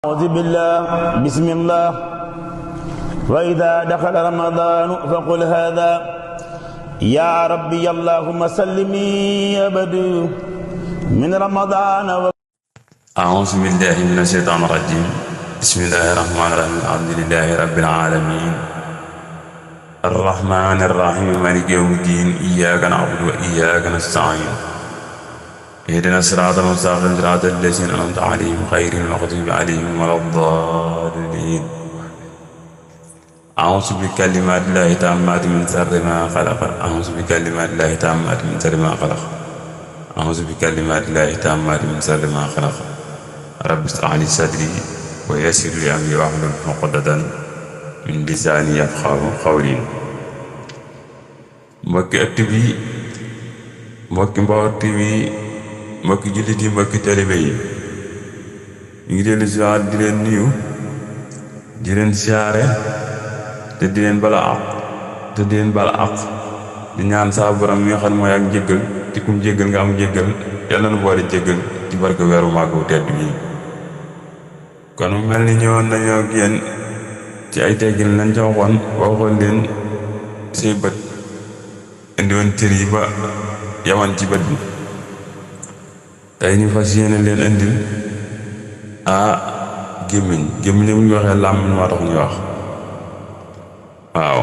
أعوذ بالله بسم الله وإذا دخل رمضان فقل هذا يا ربي اللهم سلمي أبدا من رمضان أعوذ بالله من الشيطان الرجيم بسم الله الرحمن الرحيم الحمد لله رب العالمين الرحمن الرحيم مالك يوم الدين إياك نعبد وإياك نستعين اهدنا الصراط المستقيم صراط الذين أنعمت عليهم غير المغضوب عليهم ولا الضالين أعوذ بكلمات الله التامات من شر ما خلق أعوذ بكلمات الله التامات من شر ما خلق أعوذ بكلمات الله التامات من شر ما خلق رب اشرح لي صدري ويسر لي أمري واحلل عقدة من لساني يفقهوا قولي mbokki ëtt bi mbokki mboot bi mbokki jullit yi mbokki taalibe yi ñu ngi dellu si waat di leen nuyu di leen siyaare te di leen bala àq te di leen bala àq di ñaan saa borom mi nga xam mooy ak njéggal te kum jéggal nga am njéggal yàlla na boole jéggal ci barke weeru màgg wu tedd bi kon mu mel ni ñëwoon nañoo ak yéen ci ay teggin lañ ca waxoon leen say bët indi woon cër yi ba yaman ci bët bi tey ñu fas yéene leen indil gémmiñ bu ñu waxee làmmiñ moo tax ñu wax waaw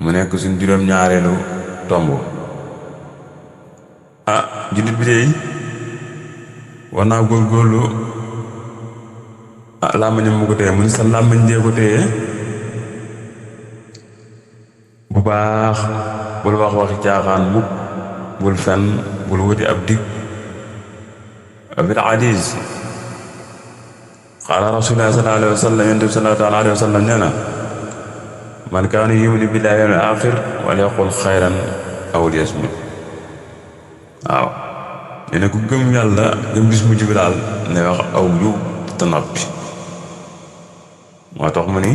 mu nekk suñ juróom-ñaareelu tomb jullit bi dey war naa góorgóorlu làmmiñam mu ko téye mu ni sa làmmiñ dee ko téye bu baax bul wax waxi caaxaan mukk bul fen bul wuti ab dig bil hadiis qaala rasuulullaahi sallallaahu alayhi wa sallam yonent bi sallallaahu alayhi wa sallam nee na man kaana yu'minu billaahi wal yawmil aaxir falyaqul xayran aw liyasmut waaw nee na ku gëm yàlla gëm bis mujj bi daal ne wax aw yu te noppi moo tax mu ni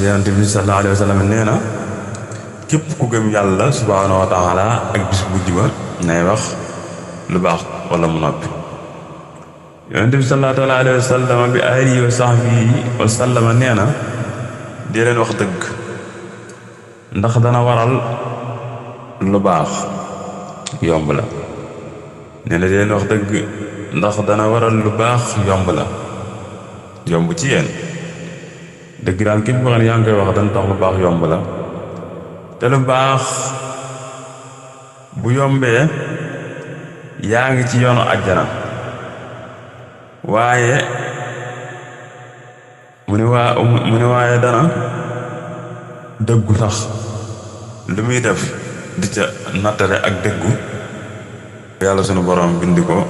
yonent bi sallallaahu alayhi wa sallam nee na képp ku gëm yàlla subhaanahu wa taala ak bis mujj ba nay wax lu baax wala mu noppi yonent bi sallallaahu alayhi wa sallam bi aalihi wa sahbihi wa sallama nee na dee leen wax dëgg ndax dana waral lu baax yomb la nee na dee leen wax dëgg ndax dana waral lu baax yomb la yomb ci yéen dëgg daal képp ko xam ne yaa ngi koy wax dana tax lu baax yomb la te lu baax bu yombee yaa ngi ci yoonu àjjana waaye mu ni waaye dana dëggu tax lu muy def di ca nattale ak dëggu yàlla sunu borom bindi ko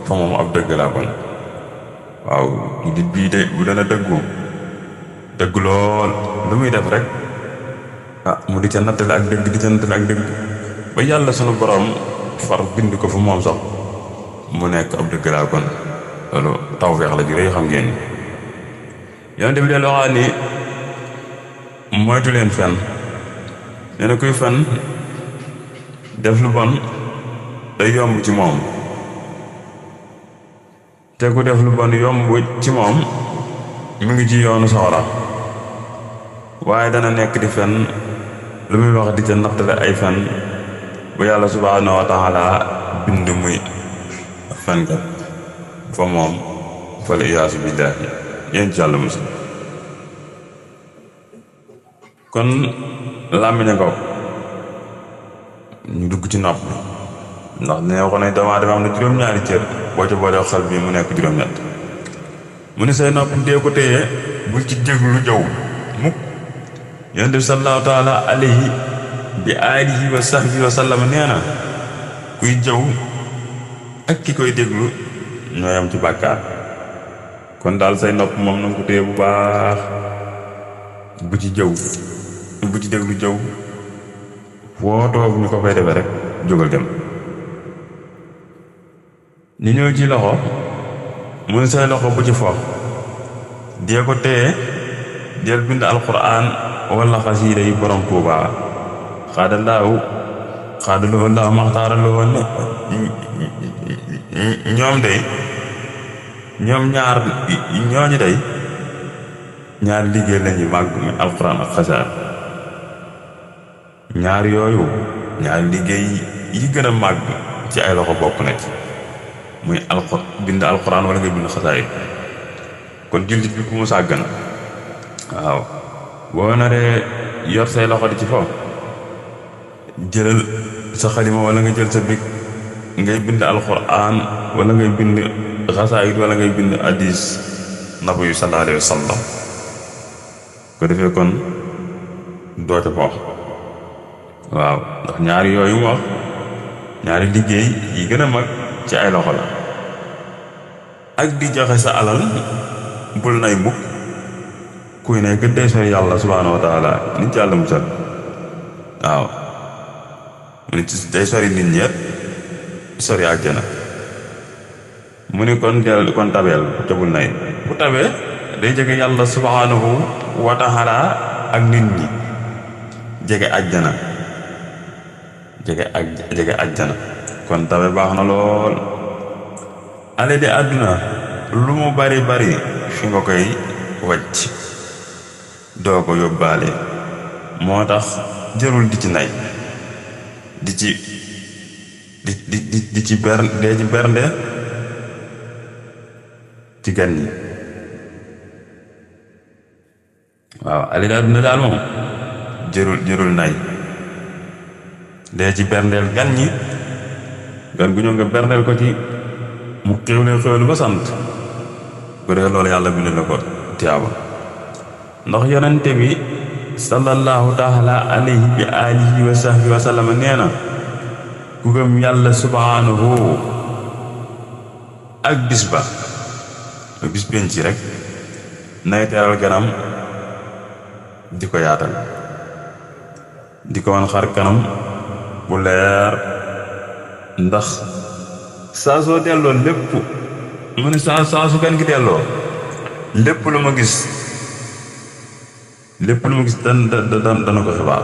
fa moom ab dëgg laa kon waaw nit bii de bu dana dëgg lool lu muy def rek mu di ca nattale ak dëgg ba yàlla sunu borom far bind ko fa moom sax mu nekk ab dëgg laa kon loolu tawfeex la ju rëy xam ngeen yonent bi del waxaat ni moytu leen fen nee na kuy fen def lu bon day yomb ci moom te ku def lu bon yomb ci moom mu ngi ci yoonu sawara waaye dana nekk di fen lu muy wax di ca nattale ay fen bu yàlla subhaanahu wa taala bind muy fenkat fa moom fa la iyaasu billaahi yéen ci yàlla musal kon làmmiñ a ngoog ñu dugg ci nopp ndax dina waxoon ne doomu aadama am na juróom-ñaari cër boo ca boolee xel bi mu nekk juróom-ñett mu ne say nopp dee ko téye bul ci déglu jëw mukk yonent bi sallallaahu taala alayhi bi aalihi wa sahbihi wa sallam nee na kuy jëw ak ki koy déglu ñooy am ci bàkkaar kon daal say nopp moom na nga ko téye bu baax bu ci jëw bu ci déglu jëw foo toog ñu ko fay defee rek jógal dem ñu ñëw ci loxo mu ne say loxo bu ci fo dee ko téye del bind alquran wala xasiida yi borom Tuubaa xaadalaahu maxtaaraloo ne ñoom de ñoom ñaar ñooñu day ñaar liggéey lañuy màgg muy alxuraan ak xasaar. ñaar yooyu ñaar liggéey yi gën a màgg ci ay loxo bokk na ci muy bind alxuraan wala nga bind xasaayid. kon jullit bi ku mu sàggan waaw boo naree yor say loxo di ci fo jëlal sa xalima wala nga jël sa big ngay bind alxuraan wala ngay bind xasaayid wala ngay bind hadiis nabi yu sallallahu alayhi wa sallam ko defee kon doo ca foox waaw ndax ñaari yooyu mu wax ñaari liggéey yi gën a mag ci ay loxo la. ak di joxe sa alal bul nay mukk kuy ne gën day sori yàlla subhaanahu wa taala nit ci yàlla musal waaw nit day sori nit ñeet sori àjjana. mu ni kon tabeel ca bul nay bu tabee day jege yàlla subhaanahu wa taala ak nit ñi jege àjjana jege àjjana kon tabe baax na lool. ale di àdduna lu mu bari bari fi nga koy wàcc doo ko yóbbaale moo tax jërul di ci nay di ci bernde ci gan ñi waaw ale di àdduna daal moom jërul nay dee ci berndeel gan ñi gan gu ñëw nga berndeel ko ci mu xéwlu ba sant bu dee loolu yàlla bind na ko tiyaaba. ndax yonente bi sallallahu taala alayhi bi alihi wa sahbi wa sallam nee na ku gëm yàlla subhanahu ak bis ba bis penc rek nay teral ganam di ko yaatal di ko wan xar kanam bu leer ndax saa soo delloo lépp mu ne saa su gan gi delloo lépp lu ma gis dana ko xibaar.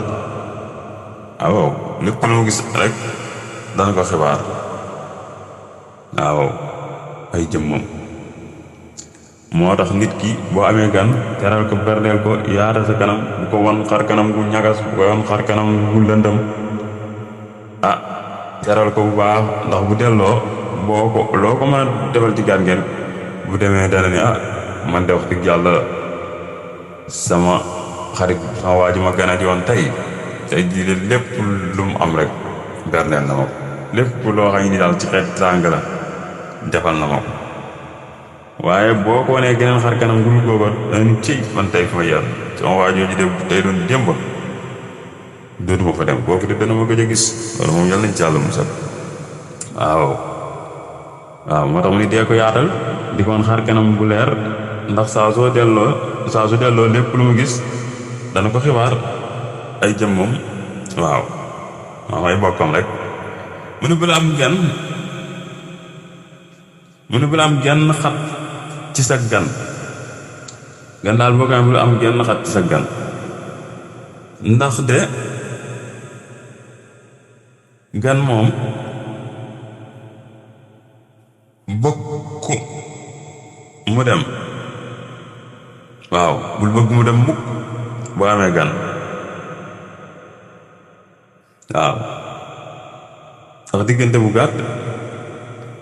waaw lépp lu ma gis rek dana ko xibaar. waaw ay jëmmam moo tax nit ki boo amee gan teral ko berdeel ko yaata sa kanam bu ko wan xar kanam gu ñagas bu ko wan xar kanam gu lëndëm teral ko bu baax ndax bu delloo loo ko mën a defal ci gan ngeen bu demee dana ni man de wax dëgg yàlla sama xarit sama waa ji ma gana ji woon tey jii lépp lu mu am rek berneel na ma ko lépp loo xam ni daal ci xeet tàng la defal na ma ko. waaye boo ko wanee geneen xar kanam gul googa dana ci man tey fa ma yar sama waa jooju de tey doon démb dootuma fa dem kooku de dana ma gëj a gis loolu moom yàlla nañ ci yàlla musal. waaw moo tax mu ni dee ko yaatal di ko wan xar kanam bu leer ndax saa su delloo lépp lu mu gis dana ko xibaar ay jëmmam. waaw ay bokkam rek mu ne bala am genn xat ci sa gan daal boo ko am bala am genn xat ci sa gan ndax de gan moom bokk mu dem waaw bul bëgg mu dem mukk boo amee gan. waaw sax diggante bu gàtt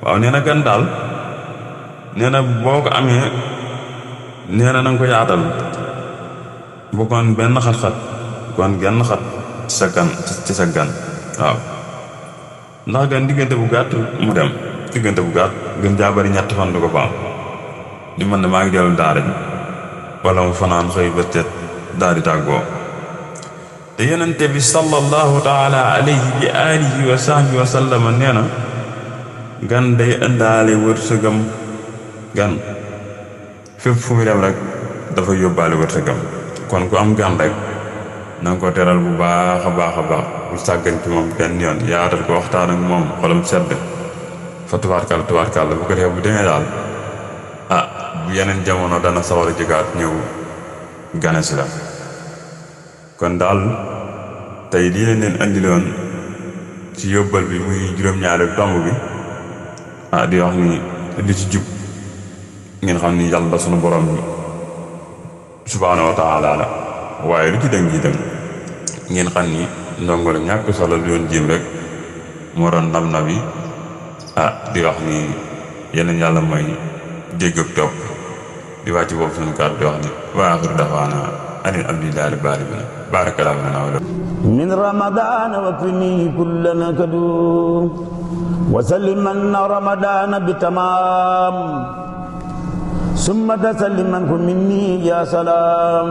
waaw nee na gan daal nee na boo ko amee nee na nanga ko yaatal bu kon benn xat-xat kon genn xat ci sa gan waaw ndax gan diggante bu gàtt mu dem diggante bu gàtt gën jaabari ñett fan du ko faam di man ne maa ngi dellu daara ji wala mu fanaan xëy ba tet daal di tàggoo. te yonente bi sallallahu taala alayhi bi alihi wa sahbi wa sallama nee na gan day ëndaale wërsëgam gan fépp fu mu dem rek dafa yóbbaale wërsëgam kon ku am gan rek na nga ko teral bu baax a baax bu sàggan ci moom benn yoon yaatal ko waxtaan ak moom xolam sedd fa tubaarkàlla bu ko defee bu demee daal bu yeneen jamono dana sawar a jógaat ñëw gane si la. kon daal tey lii leen andiloon ci yóbbal bi muy juróom-ñaari tomb bi di wax ni li ci jub ngeen xam ni yàlla sunu borom subhaanahu wa taala la waaye lu ci dëng itam ngeen xam ni ndongo la ñàkk solo lu yoon jéem rek moo doon nam na bi di wax ni yeneen yàlla mooy dégg ak topp di wàcc boobu sunu kàddu di wax ni wa aaxiru da'waana ani alhamdulillahi rabbil aalamiin barakallahu lana wa lakum min ramadan wakfini kulla nakadu wa salliman ramadan bitamam summa tasalliman minni ya salam